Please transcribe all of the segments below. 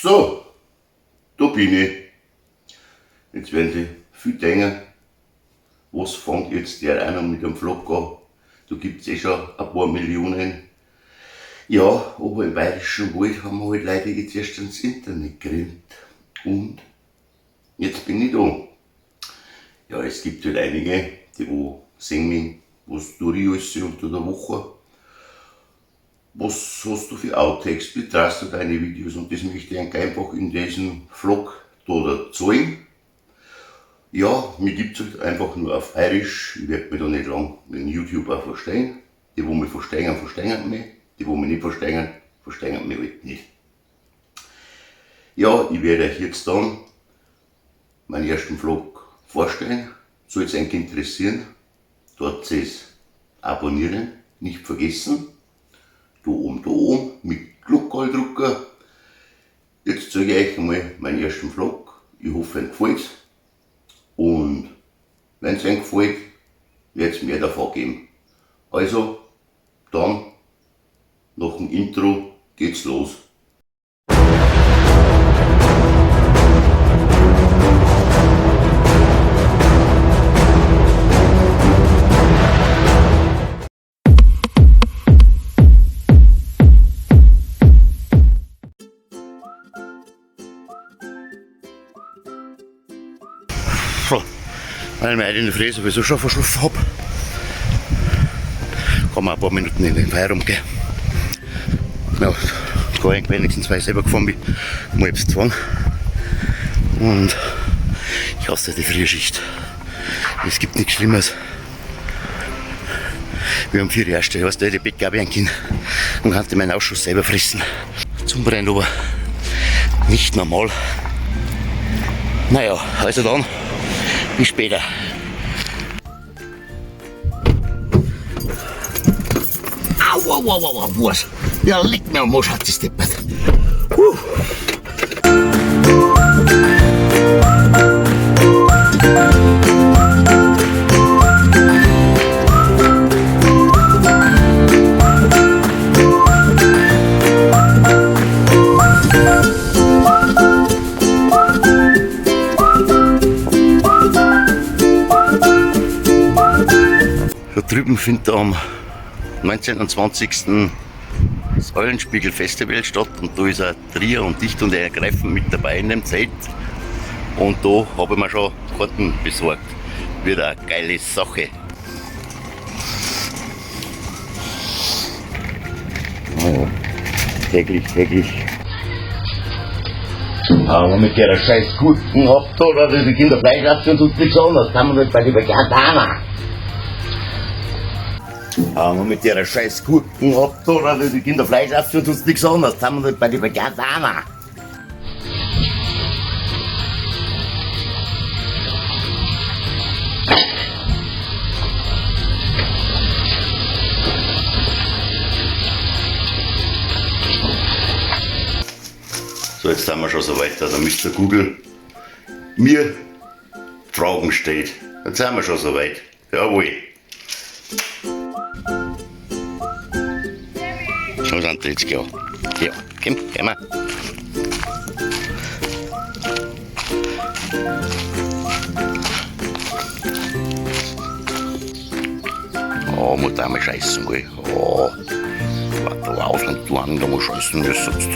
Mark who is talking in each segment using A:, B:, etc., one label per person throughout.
A: So, da bin ich. Jetzt werden sich viel denken, was fängt jetzt der einer mit dem Vlog an? Da gibt's eh schon ein paar Millionen. Ja, aber im Bayerischen Wald haben wir halt Leute jetzt erst ins Internet gerannt. Und jetzt bin ich da. Ja, es gibt halt einige, die wo sehen mich, was tue ich alles unter der Woche. Was hast du für Outtakes, wie drehst du deine Videos? Und das möchte ich einfach in diesem Vlog da zeigen. Ja, mir gibt's halt einfach nur auf Bayerisch. Ich werd mich da nicht lang mit dem YouTube auch verstehen. Die, wo mich verstehen, verstehen mich. Die, wo mich nicht verstehen, verstehen mich halt nicht. Ja, ich werde euch jetzt dann meinen ersten Vlog vorstellen. Soll es euch interessieren, dort es abonnieren, nicht vergessen. Da oben, mit Glockerl drücken. Jetzt zeige ich euch einmal meinen ersten Vlog. Ich hoffe, euch gefällt's. Und wenn's euch gefällt, wird's mehr davon geben. Also, dann, nach dem Intro geht's los. Weil ich mir heute in der Früh sowieso schon verschlafen hab, kann man ein paar Minuten in den Feierabend gehen. Ja, kann ich wenigstens, weil ich selber gefahren bin, um 1:30. Und ich hasse die Frühschicht. Es gibt nichts Schlimmeres. Wir haben 4 Erste, weißt du, die Bäcker werden können und kannst meinen Ausschuss selber fressen. Zum Brennen aber nicht normal. Naja, also dann, bis später. Au, au, au, au, au, was? Ja, leck mir am Arsch, hat das deppert. Huh. Da drüben findet am 19. und 20. das Eulenspiegel Festival statt und da ist auch Trier und Dicht und Ergreifen mit dabei in dem Zelt. Und da habe ich mir schon Karten besorgt. Wird eine geile Sache. Naja, täglich, täglich. Aber mit der scheiß Gurken habt da, oder die Kinder Fleisch essen und sonst nichts anderes. Kann man nicht bei den Veganern. Aber mit der scheiß Gurken habt da, oder die Kinder Fleisch essen und sonst nichts anderes. Kann man nicht bei den Veganern. So, jetzt sind wir schon so weit, dass der Mister Google mir Fragen stellt. Jetzt sind wir schon so weit. Jawohl. So sind die jetzt klar. Ja, komm, gehen wir. Oh, muss da mal scheißen, gell. Oh, warte, da auf und du an, da muss scheißen müssen sonst.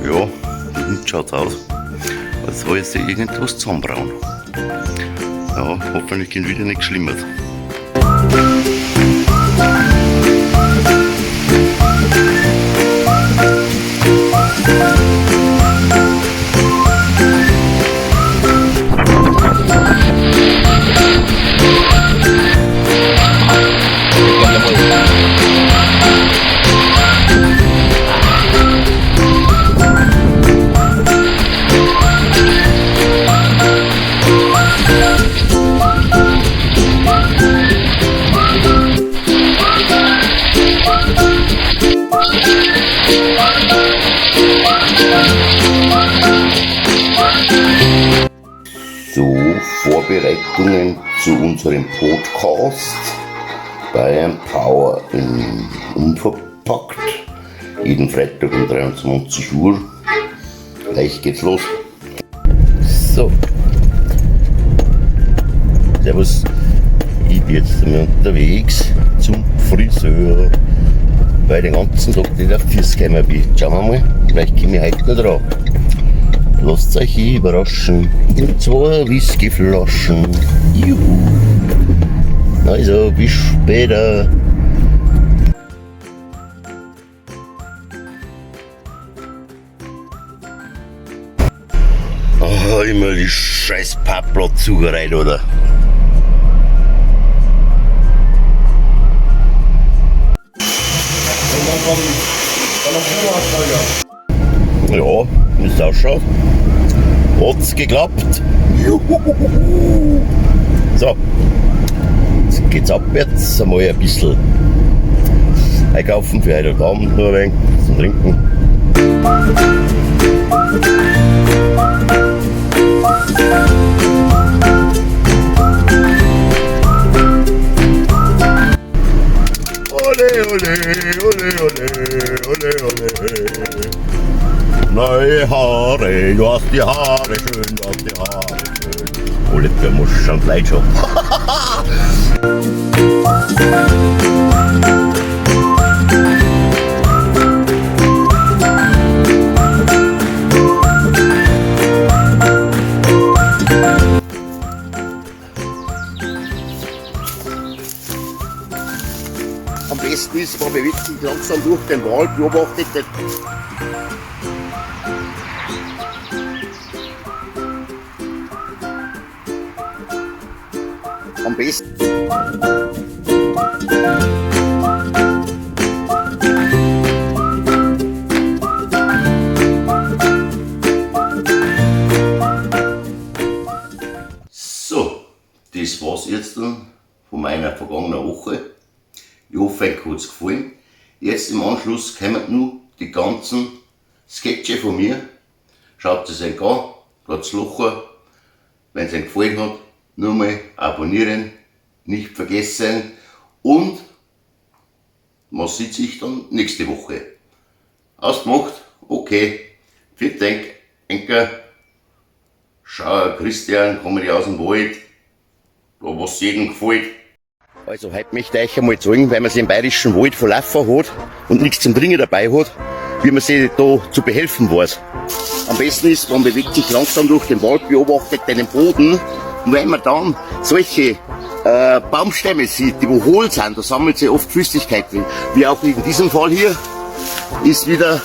A: Ja, schaut aus, als soll jetzt irgendwas zusammenbrauen. Ja, hoffentlich geht wieder nichts Schlimmes. So, Vorbereitungen zu unserem Podcast. Bayern Power in unverpackt. Jeden Freitag um 23 Uhr. Gleich geht's los. So. Servus. Ich bin jetzt einmal unterwegs zum Friseur, weil ich den ganzen Tag nicht auf die Füße gekommen bin. Schauen wir mal, vielleicht komme ich heute noch dran. Lasst euch überraschen mit 2 Whiskyflaschen. Juhu. Also, bis später. Oh, immer die scheiß Parkplatzsucherei, oder? Ja, wie es ausschaut, hat's geklappt. Juhuhuhu. So, jetzt geht's abwärts, einmal ein bisschen einkaufen für heute Abend noch ein wenig zum Trinken. Ole, ole, ole, ole, ole, ole. Neue Haare, du hast die Haare schön, du hast die Haare schön. Ole, der muss schon gleich schon. Am besten ist, man bewegt sich langsam durch den Wald, beobachtet den. Am besten. So, das war's jetzt dann von meiner vergangenen Woche. Ich hoffe, euch hat's gefallen. Jetzt im Anschluss kommen nur die ganzen Sketche von mir. Schaut es euch an, lasst lachen. Wenn's euch gefallen hat, nur mal abonnieren, nicht vergessen. Und man sieht sich dann nächste Woche. Ausgemacht? Okay. Vielen Dank, Enker. Schau, Christian, komme ich aus dem Wald. Da was jedem gefällt. Also heute möchte ich euch einmal zeigen, weil man sich im Bayerischen Wald verlaufen hat und nichts zum Trinken dabei hat, wie man sich da zu behelfen weiß. Am besten ist, man bewegt sich langsam durch den Wald, beobachtet den Boden und wenn man dann solche Baumstämme sieht, die wo hohl sind, da sammelt sich oft Flüssigkeit drin. Wie auch in diesem Fall hier ist wieder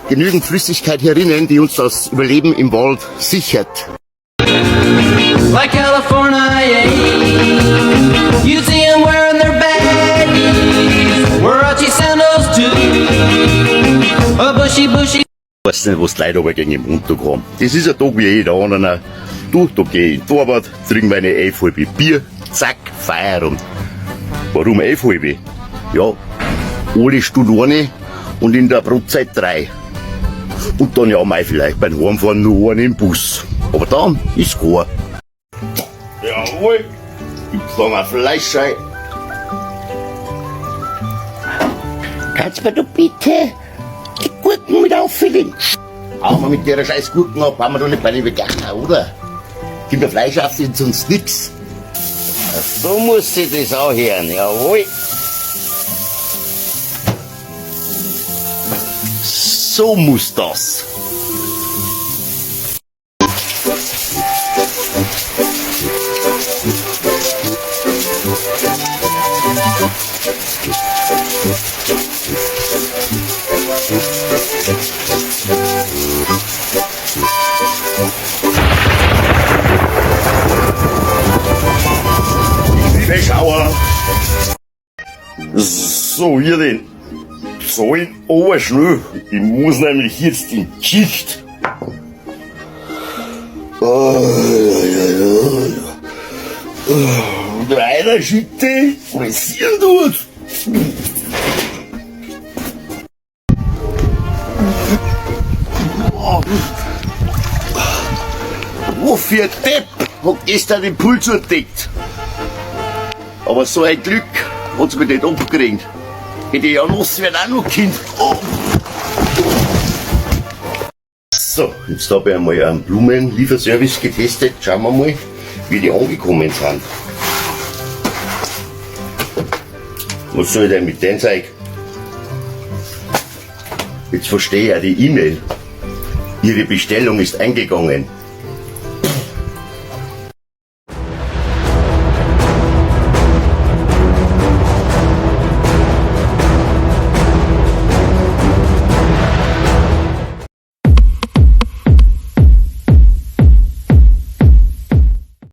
A: genügend Flüssigkeit herinnen, die uns das Überleben im Wald sichert.
B: Like California, you see them wearing their baggies, Huarache sandals too, a bushy, bushy.
A: Ich weiß nicht, was die Leute aber gegen den Montag haben. Das ist ein Tag wie jeder andere. Du, da geh ich in die Arbeit, trink meine 11,5 Bier, zack, Feierabend. Warum 11,5? Ja, alle Stunde eine und in der Brotzeit 3. Und dann ja, mei, vielleicht beim Heimfahren nur eine im Bus. Aber dann ist klar. Jawohl, gibt's da mal Fleischei. Kannst mir du bitte die Gurken mit auffüllen? Hauen wir mit der scheiß Gurken ab, haben wir doch nicht bei den Veganern, oder? Gib mir Fleisch auf, sind sonst nix. Ja, so muss ich das auch hören, jawohl. So muss das. Schauer. So, hier den Zahlen aber schnell. Ich muss nämlich jetzt in die Schicht. Und einer Schichte, was hier tut. Wofür Depp hat gestern den Puls entdeckt. Aber so ein Glück Hat's mich nicht abgeregnet. Hätte ich ja nass werden auch noch gekannt. Oh. So, jetzt habe ich einmal einen Blumenlieferservice getestet. Schauen wir mal, wie die angekommen sind. Was soll ich denn mit dem Zeug? Jetzt verstehe ich auch die E-Mail. Ihre Bestellung ist eingegangen.